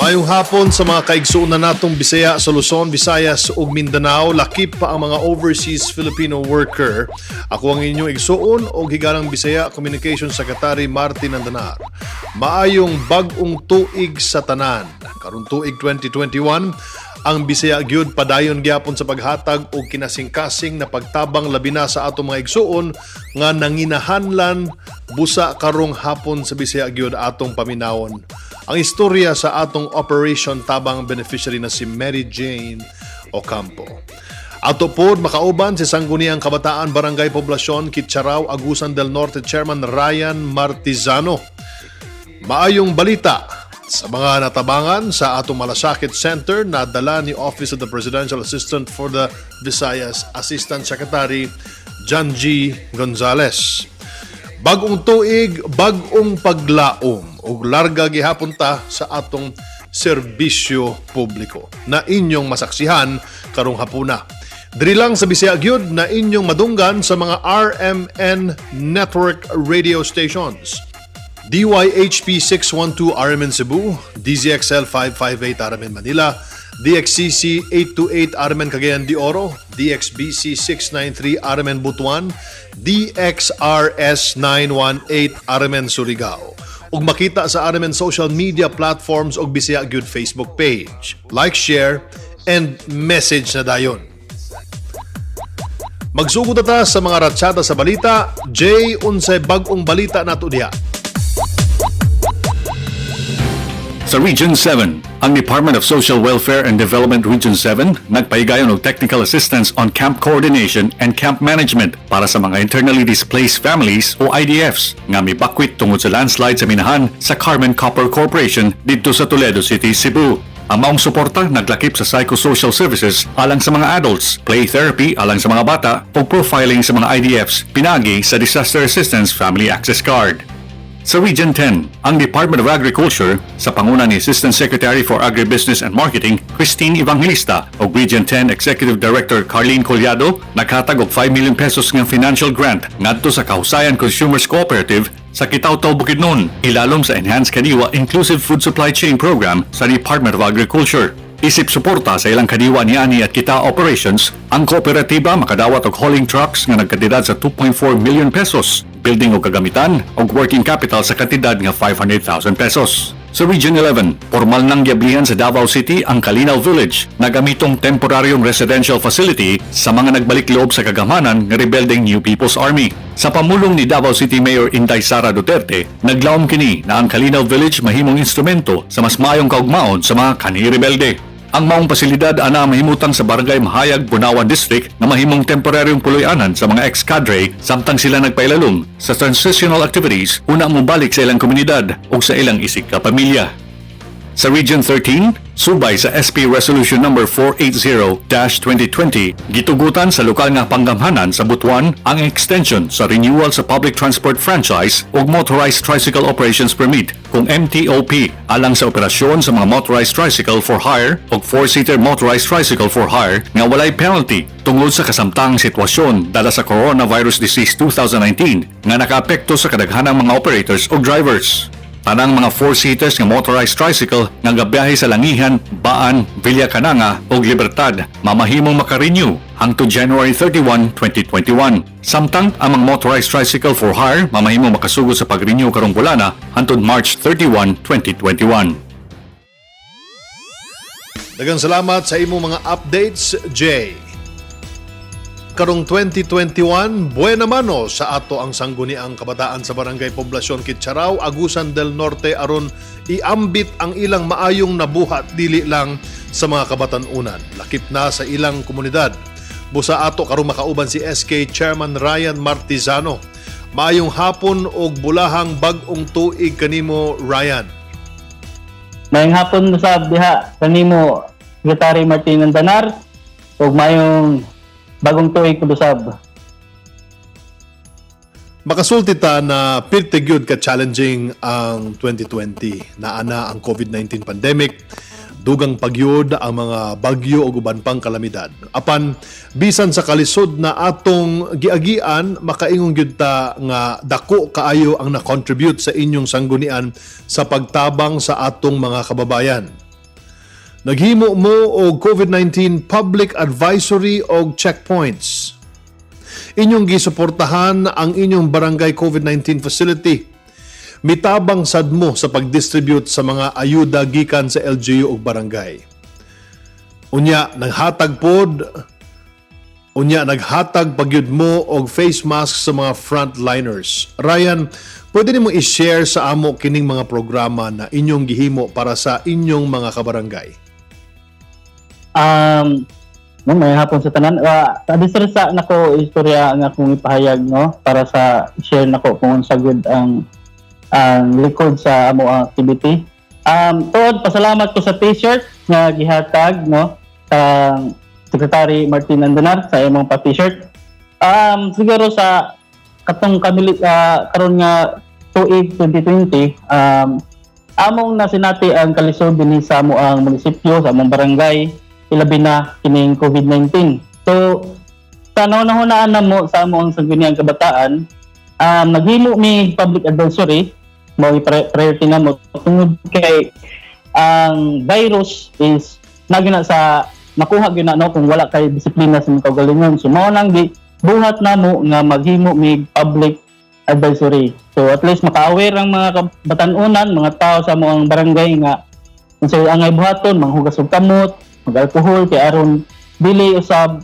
Maayong hapon sa mga kaigsuonan natong Bisaya sa Luzon, Visayas ug Mindanao, lakip pa ang mga overseas Filipino worker. Ako ang inyong igsuon og higalang Bisaya, Communication Secretary Martin Andanar. Maayong bag-ong tuig sa tanan. Karong tuig 2021, ang Bisaya gyud padayon gyapon sa paghatag og kinasingkasing na pagtabang, labi na sa atong mga igsuon nga nanginahanglan. Busa karong hapon sa Bisaya gyud, atong paminawon ang istorya sa atong Operation Tabang beneficiary na si Mary Jane Ocampo. Ato pod makauban si Sangguniang Kabataan Barangay Poblasyon Kitcharao, Agusan del Norte Chairman Ryan Martizano. Maayong balita sa mga natabangan sa atong Malasakit Center na dala ni Office of the Presidential Assistant for the Visayas Assistant Secretary John G. Gonzales. Bagong tuig, bagong paglaom ug larga gihapon ta sa atong serbisyo publiko na inyong masaksihan karong hapuna. Diri lang sa Bisaya gyud na inyong madunggan sa mga RMN Network radio stations. DYHP 612 RMN Cebu, DZXL 558 RMN Manila, DXCC 828 RMN Cagayan de Oro, DXBC 693 RMN Butuan, DXRS 918 RMN Surigao. Ug makita sa RMN social media platforms ug Bisaya gyud Facebook page. Like, share, and message na dayon. Magsugod na ta sa mga ratsada sa balita. Jay, unsay bag-ong balita nato diha? Sa Region 7, ang Department of Social Welfare and Development Region 7 nagpahigayon og technical assistance on camp coordination and camp management para sa mga internally displaced families o IDFs nga mibakwit tungod sa landslide sa minahan sa Carmen Copper Corporation didto sa Toledo City, Cebu. Ang maong suporta naglakip sa psychosocial services alang sa mga adults, play therapy alang sa mga bata, ug profiling sa mga IDFs pinagi sa Disaster Assistance Family Access Card. Sa Region 10, ang Department of Agriculture sa panguna ni Assistant Secretary for Agribusiness and Marketing Christine Evangelista ug Region 10 Executive Director Carlene Collado naghatag og 5 million pesos nga financial grant ngadto sa Kahusayan Consumers Cooperative sa Kitaotao, Bukidnon, ilalom sa Enhanced Kadiwa Inclusive Food Supply Chain Program sa Department of Agriculture. Isip suporta sa ilang kadiwa niani at kita operations, ang kooperatiba makadawat og hauling trucks nga nagkantidad sa 2.4 million pesos, building og kagamitan og working capital sa kantidad nga 500,000 pesos. Sa Region 11, formal nang giablihan sa Davao City ang Kalinaw Village na gamitong temporaryong residential facility sa mga nagbalik loob sa kagamhanan nga rebeldeng New People's Army. Sa pamulong ni Davao City Mayor Inday Sara Duterte, naglaom kini na ang Kalinaw Village mahimong instrumento sa mas maayong kaugmaon sa mga kani-rebelde. Ang maong pasilidad ana mahimutang sa Barangay Mahayag, Bunawan District na mahimong temporaryong puloy-anan sa mga ex-cadre samtang sila nagpailalom sa transitional activities una mobalik sa ilang komunidad ug sa ilang isig ka pamilya. Sa Region 13, subay sa SP Resolution Number 480-2020, gitugutan sa lokal nga panggamhanan sa Butuan ang extension sa renewal sa public transport franchise ug motorized tricycle operations permit kung MTOP alang sa operasyon sa mga motorized tricycle for hire ug four-seater motorized tricycle for hire nga walay penalty tungod sa kasamtang sitwasyon dala sa Coronavirus Disease 2019 nga nakaapekto sa kadaghanang mga operators ug drivers. Tanang mga four-seaters nga motorized tricycle nga gabiyahe sa Langihan, Baan, Villa Kananga ug Libertad mamahimong maka-renew hangtod January 31, 2021. Samtang ang mga motorized tricycle for hire mamahimong makasugod sa pag-renew karong bulana hangtod March 31, 2021. Daghang salamat sa imong mga updates, Jay. Karong 2021, buena mano sa ato ang Sangguniang Kabataan sa Barangay Poblasyon Kitcharao, Agusan del Norte aron iambit ang ilang maayong nabuhat dili lang sa mga kabatan-unan, lakip na sa ilang komunidad. Busa ato karon makauban si SK Chairman Ryan Martizano. Maayong hapon og bulahang bag-ong tuig kanimo, Ryan. Maayong hapon usab diha kanimo, Secretary Martin Andanar, ug maayong bagong tuig usab. Makasulti ta na pirte gyud ka challenging ang 2020. Naana ang COVID-19 pandemic, dugang pagyud ang mga bagyo ug uban pang kalamidad. Apan bisan sa kalisod na atong giagian, makaingon gyud ta nga dako kaayo ang na-contribute sa inyong sanggunian sa pagtabang sa atong mga kababayan. Naghimo mo og COVID-19 public advisory og checkpoints. Inyong gisuportahan ang inyong barangay COVID-19 facility. Mitabang sad mo sa pag-distribute sa mga ayuda gikan sa LGU ug barangay. Unya naghatag pagyud mo og face mask sa mga frontliners. Ryan, pwede nimo i-share sa amo kining mga programa na inyong gihimo para sa inyong mga kabarangay? No, maayong hapon sa tanan. Sa sa nako istorya nga akong ipahayag, no, para sa share nako kung unsa gud ang likod sa amo ang activity. Tuod pasalamat ko sa T-shirt nga gihatag, no, sa Secretary Martin Andanar sa imong pa T-shirt. Siguro sa katong kamili karon nga tuig 2020, among nasinati ang kalisod dinhi sa amo ang munisipyo, sa among barangay, ilabi na kining COVID-19. So sa naunahunaan na mo sa amo ang Sangguniang Kabataan, naghimo mi public advisory mo, priority na mo tungod kay ang virus is nagina sa makuha gyud na, no, kung wala kay disiplina sa mga kaugalingon. So mao nang gi buhat namo nga maghimo mig public advisory. So at least maka-aware ang mga kabatan-unan, mga tao sa among barangay nga unsay angay buhaton, manghugas og kamot, mag-alcohol kay aron dili usab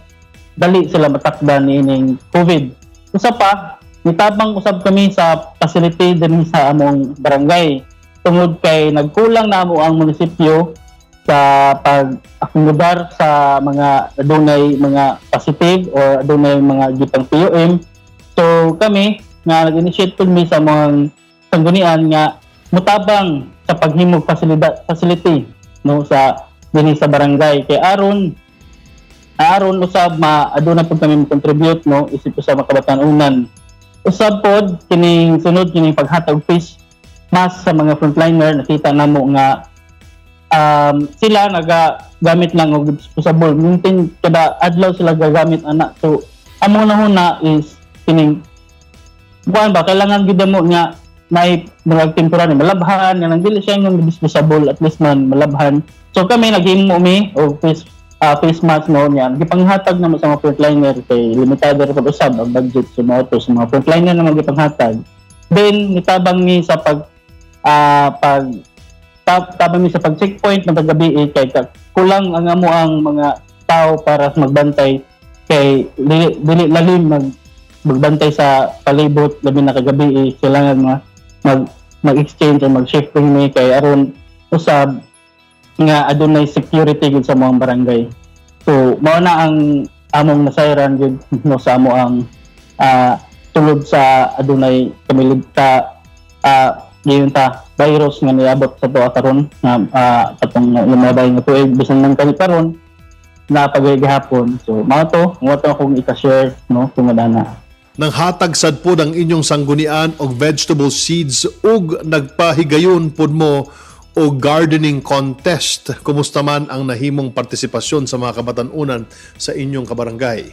dali sila matakdan niining COVID. Usa pa, nitabang usab kami sa facility dinhi sa among barangay tungod kay nagkulang na amo ang munisipyo sa pag-akomodar sa mga adunay mga positive or adunay mga gipang PUM. So kami nga nag-initiate pud mi sa mga sanggunian nga mutabang sa paghimog facility, no, sa dinhi sa barangay kay aron aron usab ma aduna pud kami mo-contribute, no, isip sa mga kabatan-unan. Usab pod kining sunod, kining paghatag face mask sa mga frontliner. Nakita namo nga sila nagagamit lang og disposable, mintin kada adlaw sila gagamit ana. So among nahuna is kining kuan ba, kailangan gyud mo nga may mga temporary malabhan nga nang dili siya nga disposable, at least man malabhan. So kami naghimo mi og face mask, no, niya gipanghatag namo sa mga frontliner kay limitado ra pud usab ang budget sa mga to, sa mga frontliner naman gipanghatag. Then nitabang mi sa pag pag tabang mi sa pag checkpoint na gabi eh, kay kulang ang amo ang mga tao para magbantay kay dili, dili lalim magbantay sa palibot, labi na kagabi eh, kailangan mga mag-exchange o mag-shifting mi kay aron usab nga adunay security gud sa mga barangay. So mao na ang among nasayran gud, no, sa amo ang sulod sa adunay kamilid ka ngayon ta virus nga niabot sa tuwa karon nga katong lumabay nga tuig, bisan man kani karon na gihapon. So mao to akong ika-share, no, tungod ana. Nanghatag sad pod ang inyong sanggunian og vegetable seeds ug nagpahigayon pod mo og gardening contest. Kumusta man ang nahimong partisipasyon sa mga kabatan-unan sa inyong kabarangay?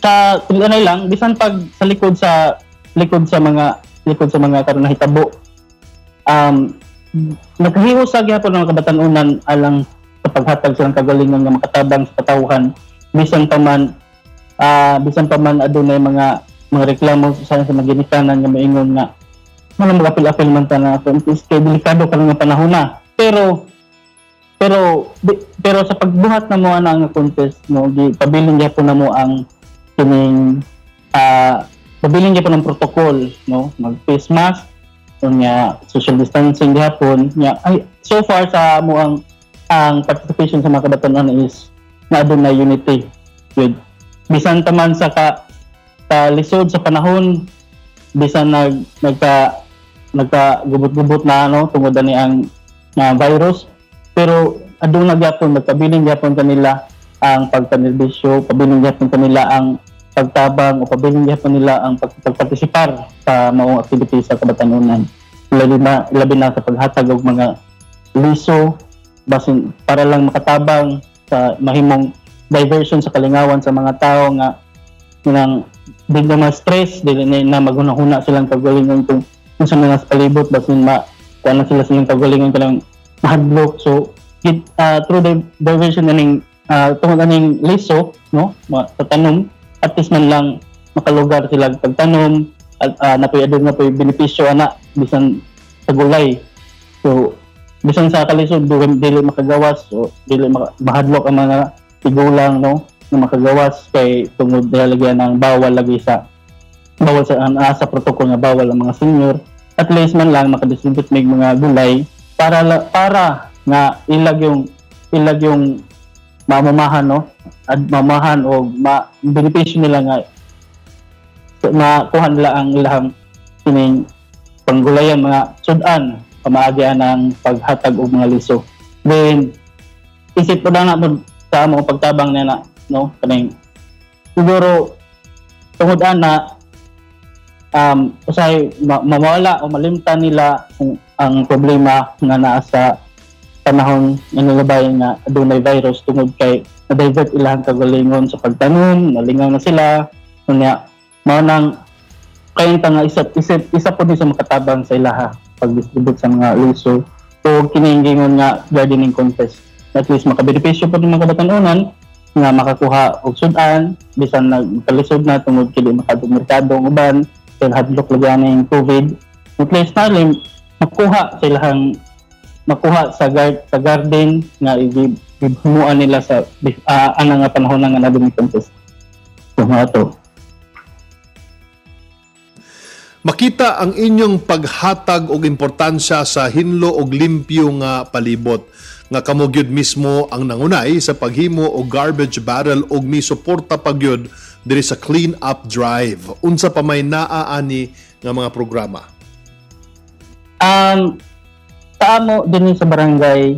Sa ano lang, bisan pag sa likod sa mga karon nahitabo, naghiusa gyapon ang mga kabatan-unan alang sa paghatag silang kagalingon nga makatabang sa katawhan, bisan pa man adunay mga reklamo sa mga ginikanan nga maingon nga wala magapil-apil man ta na contest kay delikado karon nga panahon na. Pero pero sa pagbuhat na mo ana nga contest, no, gi pabilin gyapon na mo ang kining pabilin gyapon ang protocol, no, mag face mask unya social distancing gihapon nya. Ay, so far sa mo ang participation sa mga kabataan is na adunay unity yun, bisan taman sa lisod sa panahon, bisan nag nagka nagka gubot-gubot na ano tungod ani ang nga virus, pero aduna gyapon, magpabilin gyapon kanila ang pagpanerbisyo, pabilin gyapon kanila ang pagtabang o pabilin gyapon nila ang pagpartisipar sa maong activity sa kabatanunan, labi na sa paghatag og mga liso basin para lang makatabang sa mahimong diversion sa kalingawan sa mga tao nga nang di na ma-stress, dili na maghuna-huna silang kagalingon kung sa mga palibot, basin ma kuan na sila sa ilang kagalingon, kanang mahadlok. So through the diversion aning tungod aning liso, no, sa tanom, at least man lang makalugar sila pagtanom at napoy adun na poy benepisyo ana bisan sa gulay. So bisan sa kalisod dili, dili makagawas o dili mahadlok ang mga tigulang, no, na makagawas kay tungod lagyan ng bawal lagi sa bawal sa sa protocol nga bawal ang mga senior. At least man lang makadistribute mig mga gulay para nga ilag yung mamamahan, no, at mamahan o ma benepisyo nila nga makuha nila ang ilang kining panggulayan, mga sudan, pamaagi ng paghatag og mga liso. Then isip ko na mo sa amo pagtabang niya na, no, kaning siguro tungod ana usahay mawala o malimtan nila kung ang problema nga naa sa panahon nga nilabay nga adunay virus, tungod kay na-divert ilang kagalingon sa pagtanom, nalingaw na sila. Unya mao nang kayong nga isa isa isa po din sa makatabang sa ilaha, pag-distribute sa mga liso o kining gingon nga gardening contest. At least makabenepisyo po ng mga kabatanunan nga makakuha og sudan bisan nagkalisod na tungod kay di makadtog merkado ang uban kay hadlok lagi ang COVID. At least na lim makuha sa ilahang makuha sa garden nga gihimuan nila sa ana nga panahon na nga naa contest. So mga to. Makita ang inyong paghatag og importansya sa hinlo og limpyo nga palibot, nga kamo gyud mismo ang nangunay sa paghimo og garbage barrel og misuporta pa gyud diri sa clean up drive. Unsa pa may naa ani nga mga programa? Sa amo dinhi sa barangay,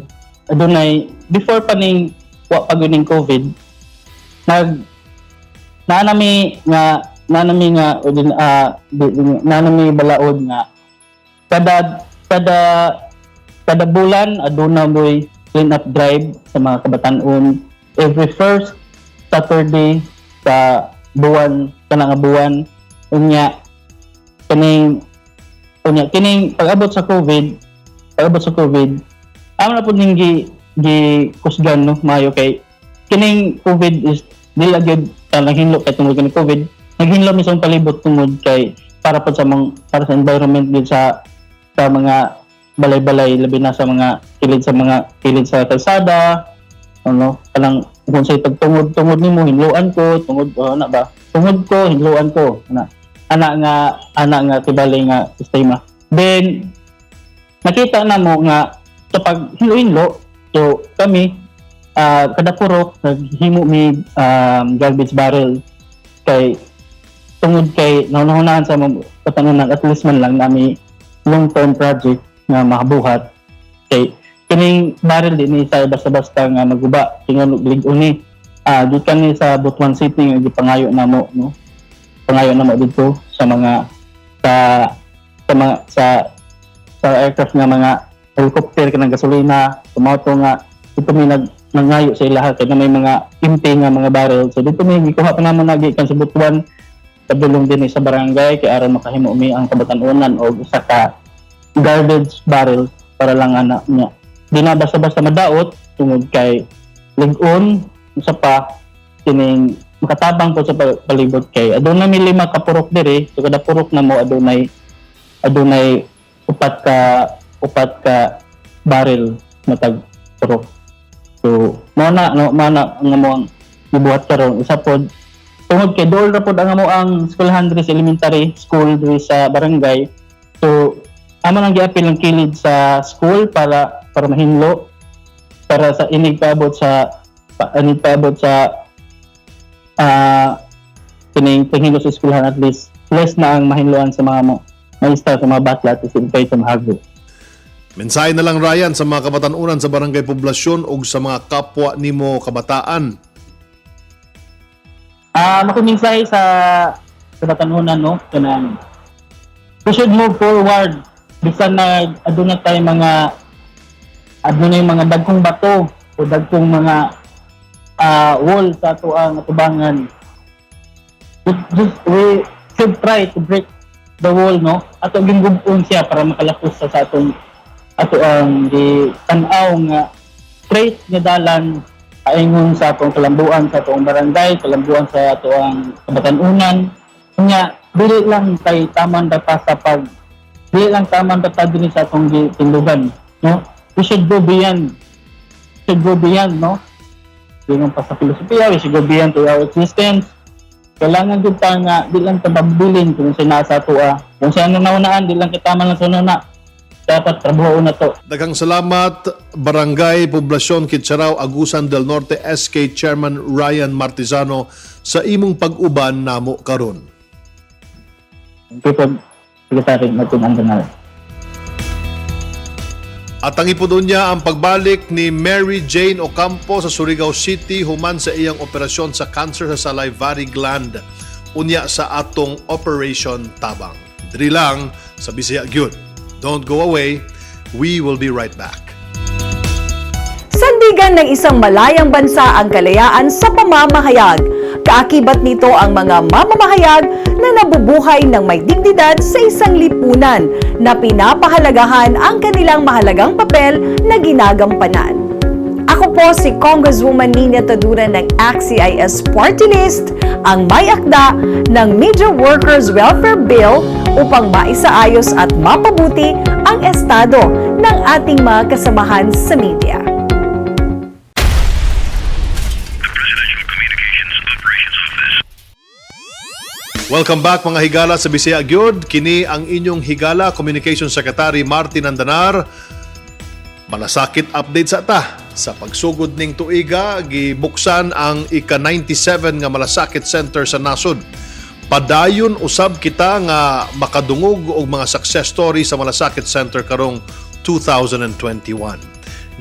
adunay before pa ning wa pa gyud ning COVID, nag naa nami nga o din naa nami balaod nga kada kada kada bulan aduna moy clean up drive sa mga kabatanon every first Saturday sa buwan, kana nga buwan. Unya kining unya kining pag-abot sa COVID, amo na pud ning gi kusgan, no, maayo kay kining COVID is dili gyud ta naghinlo kay tungod kini COVID, naghinlo mismo palibot tungod kay para pod sa mga para sa environment gid sa mga balay-balay, labi na sa mga kilid sa kalsada, ano, kanang kung sa tungod nimo hinloan ko tungod, oh, ana ba, tungod ko hinloan ko, ana ana nga ana nga tibali nga sistema. Then nakita na mo nga sa pag hinlo-hinlo, so kami kada purok naghimo mi garbage barrel kay tungod kay naunahunaan sa mga katanunan, at least man lang nami long term project nga makabuhat kay kining barrel di ni sa basta-basta nga maguba, tingon og lig-on ni gikan ni sa Butuan City nga gipangayo namo, no, pangayo namo didto sa mga sa mga sa aircraft nga mga helicopter, kanang gasolina tumato nga dito may nangayo sa ilaha kay na may mga empty nga mga barrel. So dito may gikuha pa namo na gikan sa Butuan, padulong din sa barangay kay aron makahimo mi ang kabatan-unan og usa ka garbage barrel para lang ana niya di na basta-basta madaot tungod kay lig-on. Usa pa, kining makatabang po sa palibot kay aduna mi lima ka purok diri, so kada purok na mo adunay adunay upat ka barrel matag purok. So mao na, no, mao na ang amo ang gibuhat karon. Isa pod, tungod kay dool ra pod ang amo ang eskwelahan diri sa elementary school diri sa barangay, so amo nang giapil ang kilid sa school para mahinlo para sa inig paabot sa inig paabot sa kining panghilo sa eskwelahan, at least less na ang mahinloan sa mga mo maista, sa mga batla at isin kay sa mahago. Mensahe na lang, Ryan, sa mga kabatanunan sa Barangay Poblasyon ug sa mga kapwa nimo kabataan. Makimensahe sa kabatanunan, no, kanang we should move forward bisan na aduna tay mga aduna yung mga dagkong bato o dagkong mga wall sa ato ang atubangan. Just, we should try to break the wall, no, ato gingub-on siya para makalapos sa atong Ato ang di tan-aw nga straight nga dalan paingon sa atong kalambuan, sa atong barangay, kalambuan sa atong kabatan-unan nga dili lang kay taman ta sa pag dili lang taman ta dinhi sa atong gitindugan, no? We should go beyond, should go beyond, no? Ingon pa sa filosofiya, we should go beyond to our existence. Kailangan gud ta nga di lang ta mabilin kung sa nasa atoa, kung sa ano naunaan, di lang kita man lang sa una, dapat trabaho na to. Daghang salamat, Barangay Poblasyon Kitcharao, Agusan del Norte SK Chairman Ryan Martizano, sa imong pag-uban namo karon. Thank you po, Secretary Martin Andanal. At ang ipudon niya ang pagbalik ni Mary Jane Ocampo sa Surigao City human sa iyang operasyon sa cancer sa salivary gland, unya sa atong Operation Tabang. Diri lang sa Bisaya Gyud. Don't go away. We will be right back. Sandigan ng isang malayang bansa ang kalayaan sa pamamahayag. Kaakibat nito ang mga mamamahayag na nabubuhay ng may dignidad sa isang lipunan na pinapahalagahan ang kanilang mahalagang papel na ginagampanan. Ako po si Congresswoman Nina Taduran ng ACT-CIS Party List, ang may akda ng Media Workers Welfare Bill upang maisaayos at mapabuti ang estado ng ating mga kasamahan sa media. Presidential Communications Operations Office. Welcome back, mga higala, sa Bisaya Gyud. Kini ang inyong higala Communication Secretary Martin Andanar. Malasakit update sa ta. Sa pagsugod ning tuiga, gibuksan ang ika-97 nga Malasakit Center sa nasod. Padayon usab kita nga makadungog og mga success story sa Malasakit Center karong 2021.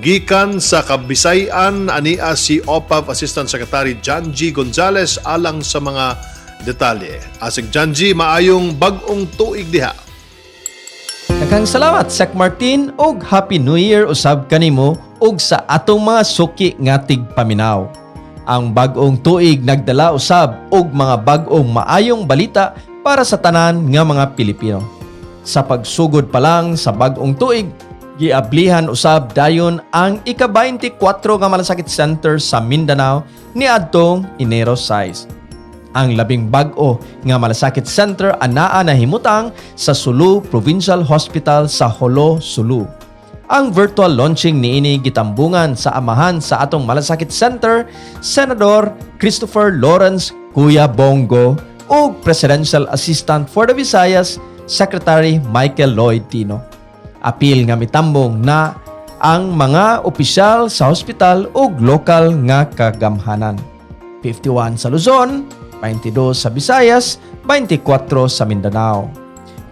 Gikan sa Kabisay-an, ania si OPAV Assistant Secretary John G. Gonzales alang sa mga detalye. Asec John G., maayong bag-ong tuig diha. Daghang salamat, Sec Martin, ug Happy New Year usab kanimo ug sa atong mga suki nga tigpaminaw. Ang bag-ong tuig nagdala usab og mga bag-ong maayong balita para sa tanan nga mga Pilipino. Sa pagsugod pa lang sa bag-ong tuig, giablihan usab dayon ang ika-24 nga Malasakit Center sa Mindanao niadtong Enero 6. Ang labing bag-o nga Malasakit Center anaa nahimutang sa Sulu Provincial Hospital sa Jolo, Sulu. Ang virtual launching niini gitambungan sa amahan sa atong Malasakit Center, Senador Christopher Lawrence Kuya Bong Go, ug Presidential Assistant for the Visayas, Secretary Michael Lloyd Tino. Apil nga mitambong na ang mga opisyal sa hospital ug lokal nga kagamhanan. 51 sa Luzon, 22 sa Visayas, 24 sa Mindanao.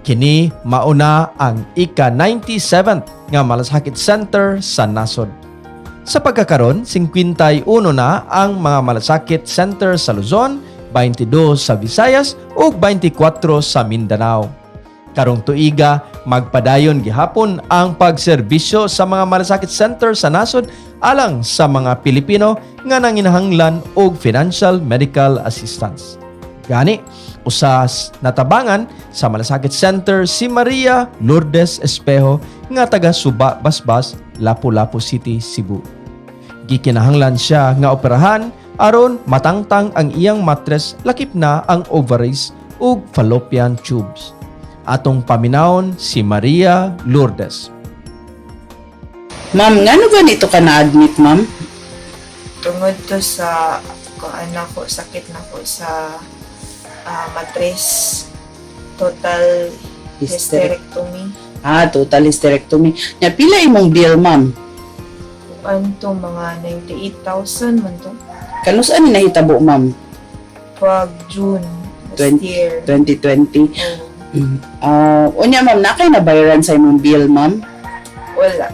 Kini mauna ang ika-97th nga Malasakit Center sa nasod. Sa pagkakaron, 51 na ang mga Malasakit Center sa Luzon, 22 sa Visayas ug 24 sa Mindanao. Karong tuiga, magpadayon gihapon ang pagserbisyo sa mga Malasakit Center sa nasod alang sa mga Pilipino nga nanginahanglan og financial medical assistance. Gani, usas natabangan sa Malasakit Center si Maria Lourdes Espejo nga taga Suba, Basbas, Lapu-Lapu City, Cebu. Gikinahanglan siya nga operahan aron matangtang ang iyang matres lakip na ang ovaries ug fallopian tubes. Atong paminawon si Maria Lourdes. Ma'am, ngano ganito ka na-admit, ma'am? Tungod to sa kung anak ko, sakit na ko sa matres, total hysterectomy. Ah, total hysterectomy. Nya pila imong bill, ma'am? Kuan to, mga 98,000 man to. Kanus-a ni nahitabo, ma'am? Pag June last year. 2020. Oh, Ah, unya ma'am, na kay nabayaran sa imong bill, ma'am? Wala.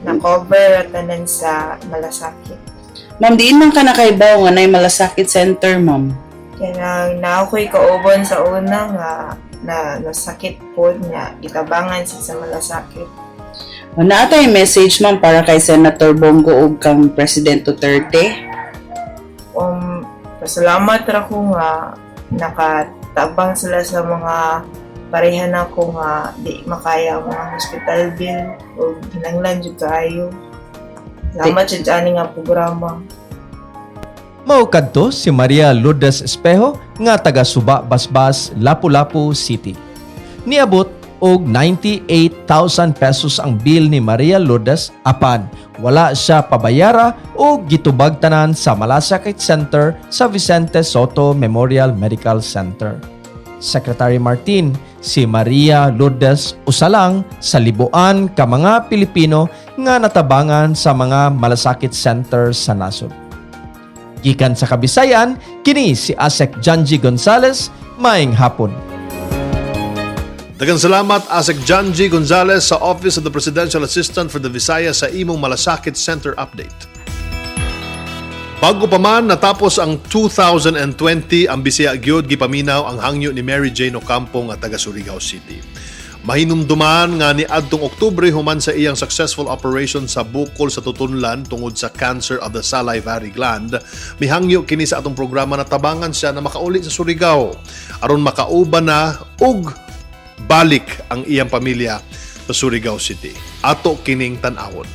Na-cover at tanan sa Malasakit. Ma'am, diin man ka nakaibaw nga nay Malasakit Center, ma'am? Kanang na ako'y kauban sa una nga na nasakit po niya, itabangan siya sa Malasakit. Naa tay message, ma'am, para kay Senator Bong Go ug kang President Duterte? Pasalamat ra ko nga nakatabang sila sa mga Pareha na ako nga di makaya ang mga hospital bill o hinanglan jud kaayo. Salamat jud ani nga programa. Mao kadto si Maria Lourdes Espejo nga taga Suba, Basbas, Lapu-Lapu City. Niabot og 98,000 pesos ang bill ni Maria Lourdes apan wala siya pabayara o gitubag tanan sa Malasakit Center sa Vicente Sotto Memorial Medical Center. Secretary Martin, si Maria Lourdes usa lang sa libuan ka mga Pilipino nga natabangan sa mga malasakit center sa nasod. Gikan sa Kabisayan, kini si Asek Janji Gonzales, maing hapon. Daghang salamat, Asek John G. Gonzalez sa Office of the Presidential Assistant for the Visayas sa imong Malasakit Center update. Bago pa man natapos ang 2020, ang Bisaya gyud gipaminaw ang hangyo ni Mary Jane Ocampo nga taga Surigao City. Mahinumduman nga ni adtong Oktubre, human sa iyang successful operation sa bukol sa tutunlan tungod sa cancer of the salivary gland, mihangyo kini sa atong programa na tabangan siya na makauli sa Surigao aron makauban na og balik ang iyang pamilya sa Surigao City. Ato kining tan-awon.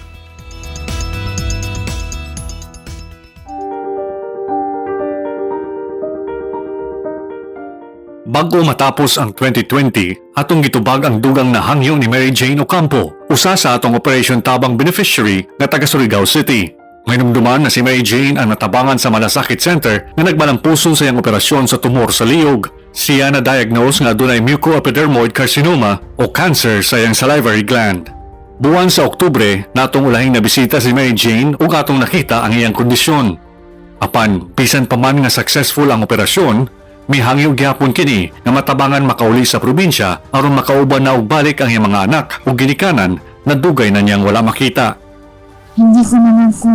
Bago matapos ang 2020, atong gitubag ang dugang nahangyo ni Mary Jane Ocampo, usa sa atong Operation Tabang beneficiary nga taga Surigao City. Mahinumduman na si Mary Jane ang natabangan sa Malasakit Center nga nagmalampuson sa iyang operasyon sa tumor sa liog. Siya na-diagnose nga adunay mucoepidermoid carcinoma o cancer sa iyang salivary gland. Buwan sa Oktubre, natong ulahing nabisita si Mary Jane ug atong nakita ang iyang kondisyon. Apan, bisan pa man nga successful ang operasyon, mihangyo gyapon kini nga matabangan makauli sa probinsya aron makauban na og balik ang iyang mga anak ug ginikanan na dugay na niyang wala makita. Hindi ko naman po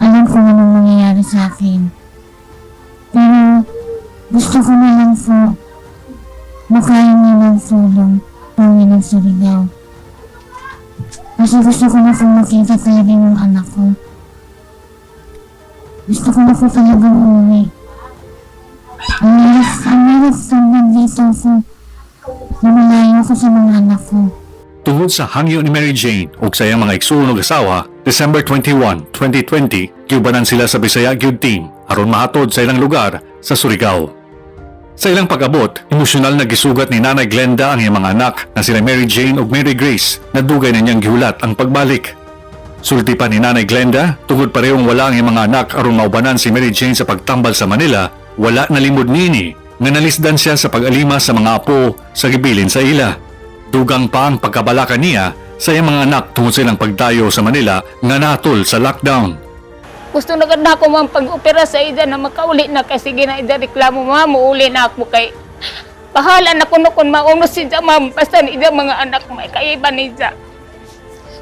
alam kung anong mangyayari sa akin. Pero gusto ko na lang po makahingi ng tulong pauwi ng Surigao. Kasi gusto ko na po makita talaga yung anak ko. Gusto ko na po talagang umuwi. Ang hirap po nandito ako na malayo ko sa mga anak ko. Tungod sa hangyo ni Mary Jane ug sa iyang mga igsuon ug asawa, December 21, 2020, giubanan sila sa Bisaya Gyud Team aron mahatod sa ilang lugar sa Surigao. Sa ilang pag-abot, emosyonal na gisugat ni Nanay Glenda ang iyang mga anak na sila Mary Jane ug Mary Grace na dugay na niyang gihulat ang pagbalik. Sulti pa ni Nanay Glenda, tungod parehong wala ang iyang mga anak aron maubanan si Mary Jane sa pagtambal sa Manila, wala nalimod nini nga nalisdan siya sa pag-alima sa mga apo sa gibilin sa ila. Dugang pa ang pagkabalaka niya sa iyang mga anak tungod sa ilang pagdayo sa Manila nga naatol sa lockdown. Gusto na ganda ko, ma'am, pag-opera sa ida na makauli na kasi sige na ida reklamo, ma'am, muuli na ako kay bahala na kuno kung maunos siya, ma'am, basta ni ida mga anak may kaiba ni ida.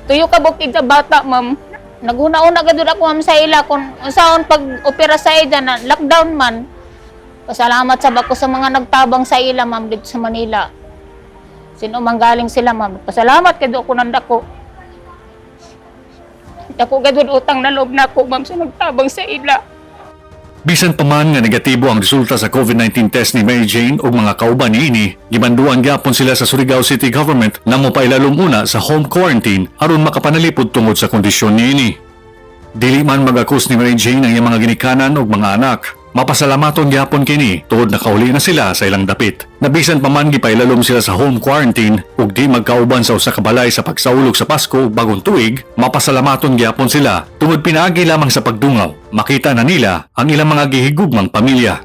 Tuyo ka bukid sa bata, ma'am. Naguna-una gud ako, ma'am, sa ila kung unsaon pag-opera sa ida na lockdown man. Pasalamat sa bako sa mga nagtabang sa ila, ma'am, dito sa Manila. Sino man galing sila, ma'am. Pasalamat kay do ako nandako. Dako gud utang na loob na ako, ma'am, sa nagtabang sa ila. Bisan pa man nga negatibo ang resulta sa COVID-19 test ni Mary Jane ug mga kauban niini, gimanduan gyapon sila sa Surigao City Government na mopailalom una sa home quarantine aron makapanalipod tungod sa kondisyon niini. Dili man magakus ni Mary Jane ang iyang mga ginikanan ug mga anak. Mapasalamaton gyapon kini tungod nakauli na sila sa ilang dapit. Nabisan pa man gipailalom sila sa home quarantine ug di magkauban sa usa ka balay sa pagsaulog sa Pasko ug Bagong Tuig, mapasalamaton gyapon sila tungod pinaagi lamang sa pagdungaw. Makita na nila ang ilang mga gihigugmang pamilya.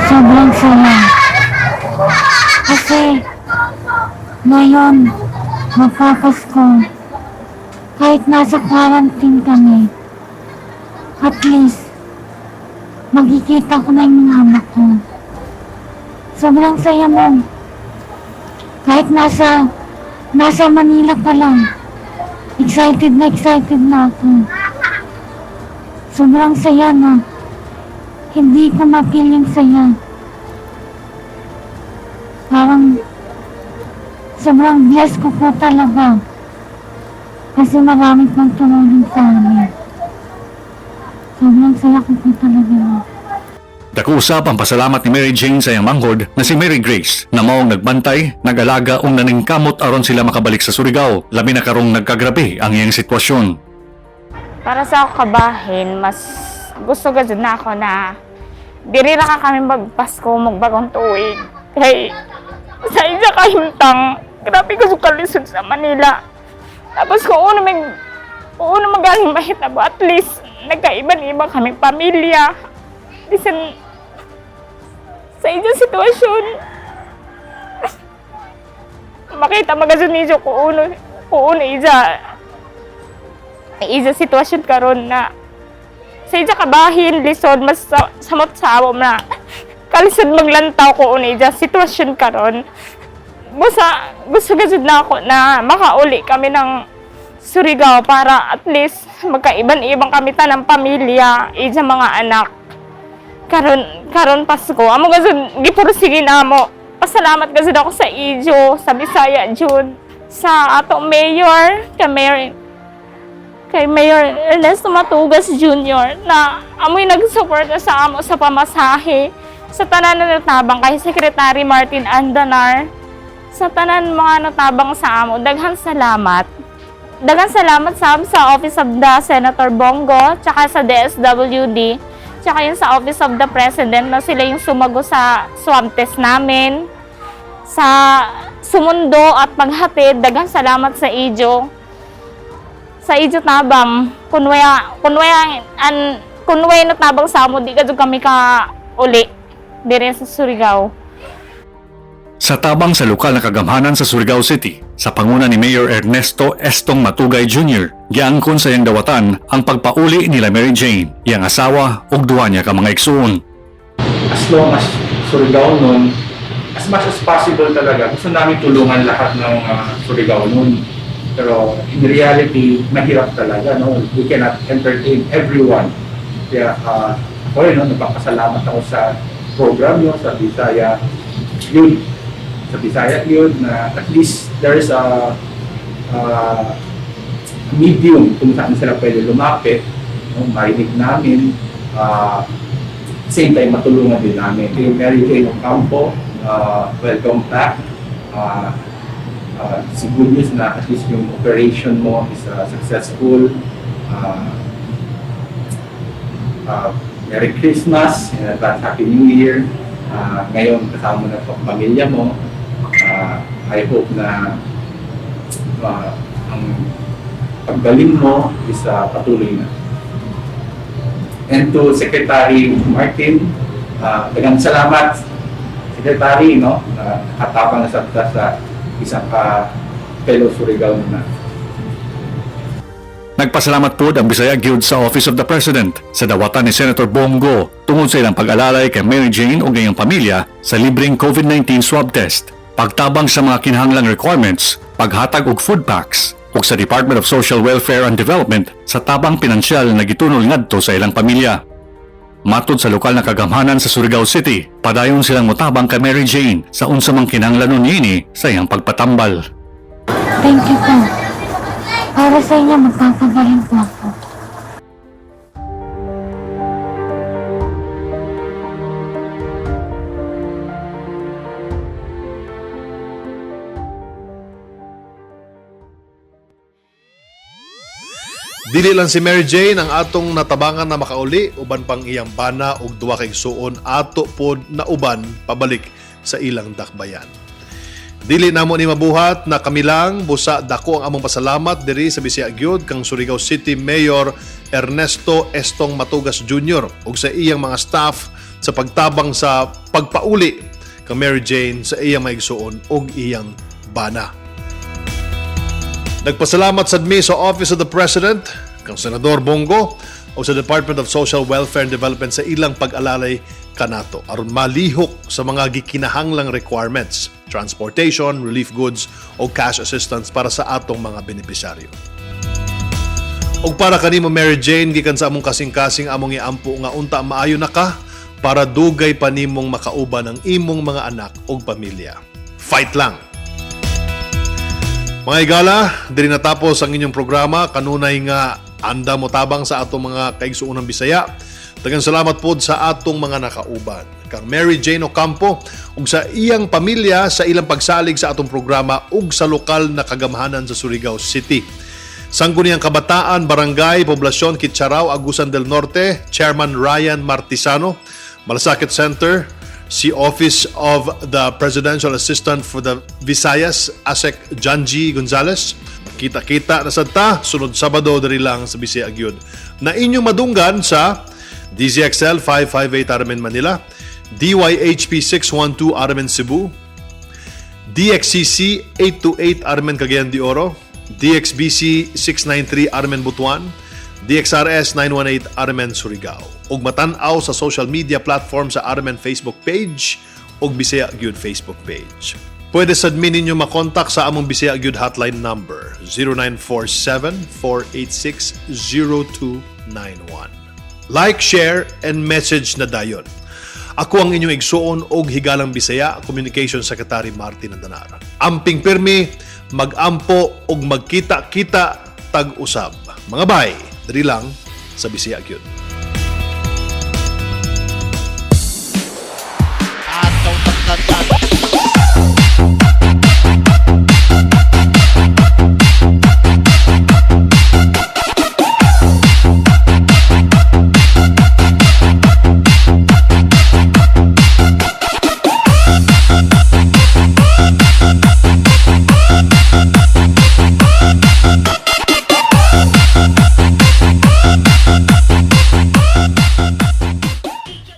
Sobrang saya. Kasi ngayon, magpapasko. Kahit nasa quarantine kami, at least, makikita ko na yung mga anak ko. Sobrang saya mo. Kahit nasa Manila pa lang, excited na ako. Sobrang saya na. Hindi ko ma-feel yung saya. Parang sobrang blessed ko po talaga. Kasi marami pang tumulong sa amin. Sobrang saya ko po talaga. Dako usab ang pasalamat ni Mary Jane sa iyang manghod na si Mary Grace na maong nagbantay, nag-alaga ug naningkamot aron sila makabalik sa Surigao, labi na karong nagkagrabe ang iyang sitwasyon. Para sa ako kabahin, mas gusto ka jud na ako na diri ra ka kami magpasko, magbagong tuig. Kay sa isa kahimtang, grabe ko sa kalisod sa Manila. Tapos kung uno magaling mahitabo, at least nagkaiban-iba kami pamilya. Bisan sa inyong sitwasyon, makita magazon ninyo kung uno isa isa sitwasyon karon na sa isa kabahin lisod mas samot sa amo na kalisod maglantaw ko una isa sitwasyon karon. Busa gusto gud na ako na makauli kami ng Surigao para at least magkaiban-ibang kami tanang pamilya isa mga anak karon karon Pasko amo gud gipursige namo. Pasalamat gud ako sa ijo sa Bisaya jud, sa ato mayor, kay Mayor Ernesto Matugas Jr. na amoy nagsuporta sa amo sa pamasahe, sa tanan na natabang kay Secretary Martin Andanar, sa tanan mga natabang sa amo, daghan salamat. Daghan salamat sa Office of the Senator Bong Go, tsaka sa DSWD, tsaka yung sa Office of the President na sila yung sumago sa swab test namin, sa sumundo at paghatid, daghan salamat sa ijo tabang. Kunway natabang sa amo, di ka jud kami ka uli dire sa Surigao. Sa tabang sa lokal na kagamhanan sa Surigao City, sa panguna ni Mayor Ernesto Estong Matugay Jr., giangkon sa iyang dawatan ang pagpauli nila Mary Jane, iyang asawa ug duha niya ka mga igsuon. As long as Surigao nun, as much as possible talaga, gusto namin tulungan lahat ng Surigao nun. Pero in reality, mahirap talaga, no? We cannot entertain everyone. Kaya ako rin, no, nagpapasalamat ako sa program nyo, sa Bisaya Youth. Sa Bisaya Youth, na at least there is a medium kung saan sila pwede lumapit, no? Marinig namin, same time matulungan din namin. Kay Mary Jane Ocampo, welcome back. It's good news na at least yung operation mo is successful. Merry Christmas and advance Happy New Year. Ngayon kasama mo na po ang pamilya mo. I hope na ang paggaling mo is patuloy na. And to Secretary Martin, daghang salamat, Secretary, no? Nakatabang na sa isang ka fellow Surigao na. Nagpasalamat po ang Bisaya Guild sa Office of the President sa dawatan ni Senator Bong Go tungod sa ilang pag-alalay kay Mary Jane ug iyang pamilya sa libreng COVID-19 swab test, pagtabang sa mga kinahanglang requirements, paghatag og food packs, ug sa Department of Social Welfare and Development sa tabang pinansyal na gitunol ngadto sa ilang pamilya. Matod sa lokal na kagamhanan sa Surigao City, padayon silang motabang kay Mary Jane sa unsa mang kinahanglanon niini sa iyang pagpatambal. Thank you po. Para sa inyo, magpapagaling po ako. Dili lang si Mary Jane ang atong natabangan na makauli, uban pang iyang bana ug duha ka igsuon ato pod na uban pabalik sa ilang dakbayan. Dili namo ni mabuhat na kami lang, busa dako ang among pasalamat diri sa Bisaya gyud kang Surigao City Mayor Ernesto Estong Matugas Jr. ug sa iyang mga staff sa pagtabang sa pagpauli kang Mary Jane sa iyang mga igsuon ug iyang bana. Nagpasalamat sad mi sa Office of the President, kang Senador Bong Go o sa Department of Social Welfare and Development sa ilang pag-alalay kanato aron malihok sa mga gikinahanglang requirements, transportation, relief goods o cash assistance para sa atong mga benepisyaryo. Og para kanimo, Mary Jane, gikan sa among kasing-kasing among iampo nga unta maayo na ka para dugay pa nimong makauban ang imong mga anak ug pamilya. Fight lang! Mga igala, diri natapos ang inyong programa. Kanunay nga anda mo tabang sa atong mga kaigsuonang Bisaya. Daghang salamat pod sa atong mga nakauban. Kang Mary Jane Ocampo ug sa iyang pamilya sa ilang pagsalig sa atong programa ug sa lokal na kagamhanan sa Surigao City. Sangguniang Kabataan, Barangay, Poblasyon, Kitcharao, Agusan del Norte, Chairman Ryan Martisano, Malasakit Center, si Office of the Presidential Assistant for the Visayas, Asec Janji Gonzales. Kita-kita na sad ta, sunod Sabado diri lang sa Bisaya Gyud. Na inyong madunggan sa DZXL 558 RMN Manila, DYHP 612 RMN Cebu, DXCC 828 RMN Cagayan de Oro, DXBC 693 RMN Butuan, DXRS 918 RMN Surigao. Ug matan-aw sa social media platform sa RMN Facebook page ug Bisaya Gyud Facebook page. Pwede sad mi ninyo makontak sa among Bisaya Gyud hotline number 0947-486-0291. Like, share, and message na dayon. Ako ang inyong igsuon og higalang Bisaya, Communication Secretary Martin Andanar. Amping pirmi, mag-ampo og magkita-kita tag-usab. Mga bay, diri lang sa Bisaya Gyud.